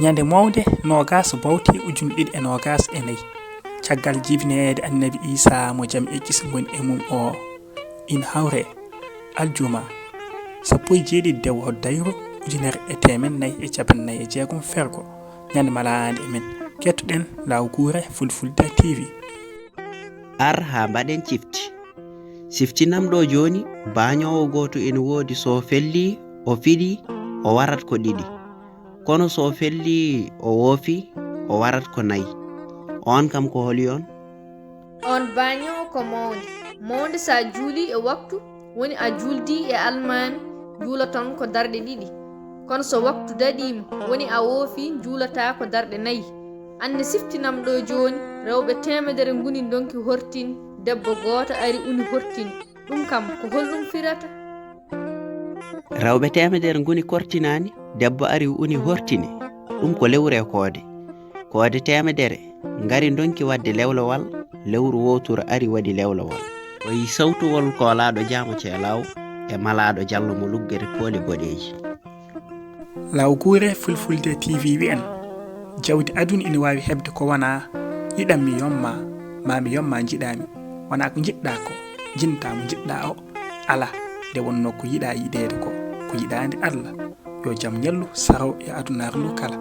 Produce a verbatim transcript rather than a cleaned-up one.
Ñande moownde noogaas bowte ujunɗiɗi e noogaas e nayi, caggal jibneede Annabi Iisaa mo jam e kisal woni e mum o, ina hawree aljuma sappo e jeeɗiɗi dewol dayru ujunere e teemen nayi e cappanɗe nayi e jeegom fergo, ñande malaande e men. Kettoɗen Law Guure Fulfulde T V. Ar haa mbaɗen cifti. Siftinam ɗo jooni, baañoowo gooto ina woodi, so fellii, o fiɗii, o warat ko ɗiɗi. Kono so fellii, o woofii, o warat ko nayi. Oon kam ko holi on? On baañoowo ko mawnde. Mawnde so a juulii e waktu, woni a juuldii e almaami, juulaton ko darɗe ɗiɗi. Kono so waktu daɗiima, woni a woofii, juulataa ko darɗe nayi. Aan ne siftinam ɗo jooni, rewɓe teemedere ngoni ndonki hortini, debbo gooto ari uni hortini. Ɗum kam, ko holɗum firata? Rewɓe teemedere ngoni kortinaani, debbo ari uni hortini. Ɗum ko lewru e koode. Koode teemedere ngari ndonki waɗde lewlewal, lewru wooturu ari waɗi lewlewal. O yi sawtuwol koolaaɗo jaamo ceelaawo e malaaɗo jallo mo luggere pooli boɗeeji. Law Guure Fulfulde T V wi'en, jawdi aduna ina waawi heɓde ko wonaa, yiɗan mi yom maa, maa mi yom maa njiɗaa mi. Wonaa ko njiɗɗaa ko, njiɗtaa mo njiɗɗaa o, alaa, nde wonnoo ko yiɗaa yiɗeede ko, ko yiɗaande Alla. Yo jam ñallu saro e adunaaru ndu kala.